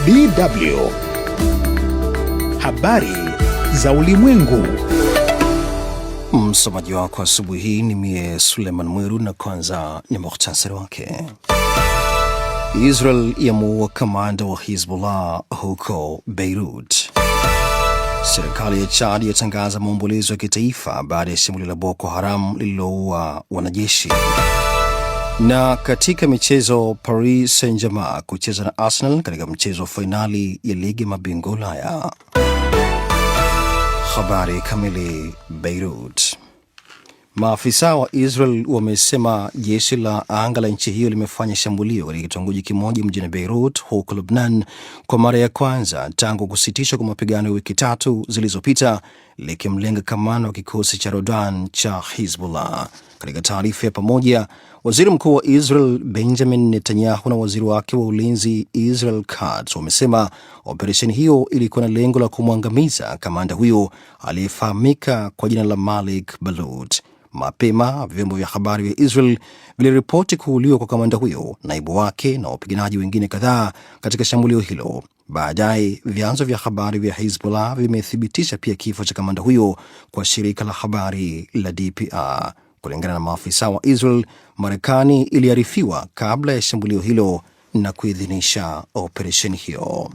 DW Habari za Ulimwengu. Msomaji wako asubuhi hii ni mie Suleiman Mwiru, na kwanza ni muhtasari wake. Israel yamuua kamanda wa Hizbullah huko Beirut. Serikali ya Chad yatangaza maombolezo ya kitaifa baada ya shambulio la Boko Haram lililoua wanajeshi. Na katika michezo, Paris Saint-Germain kucheza na Arsenal katika mchezo wa fainali ya ligi mabingwa Ulaya. Habari kamili. Beirut. Maafisa wa Israel wamesema jeshi la anga la nchi hiyo limefanya shambulio katika kitongoji kimoja mjini Beirut huko Lubnan kwa mara ya kwanza tangu kusitishwa kwa mapigano ya wiki 3 zilizopita, likimlenga kamanda wa kikosi cha Rodan cha Hizbullah. Katika taarifa ya pamoja, waziri mkuu wa Israel Benjamin Netanyahu na waziri wake wa ulinzi Israel Katz wamesema operesheni hiyo ilikuwa na lengo la kumwangamiza kamanda huyo aliyefahamika kwa jina la Malik Balut. Mapema vyombo vya habari vya Israel viliripoti kuuliwa kwa kamanda huyo, naibu wake na wapiganaji wengine kadhaa katika shambulio hilo. Baadaye vyanzo vya habari vya Hizbullah vimethibitisha pia kifo cha kamanda huyo kwa shirika la habari la DPR. Kulingana na maafisa wa Israel, Marekani iliarifiwa kabla ya shambulio hilo na kuidhinisha operesheni hiyo.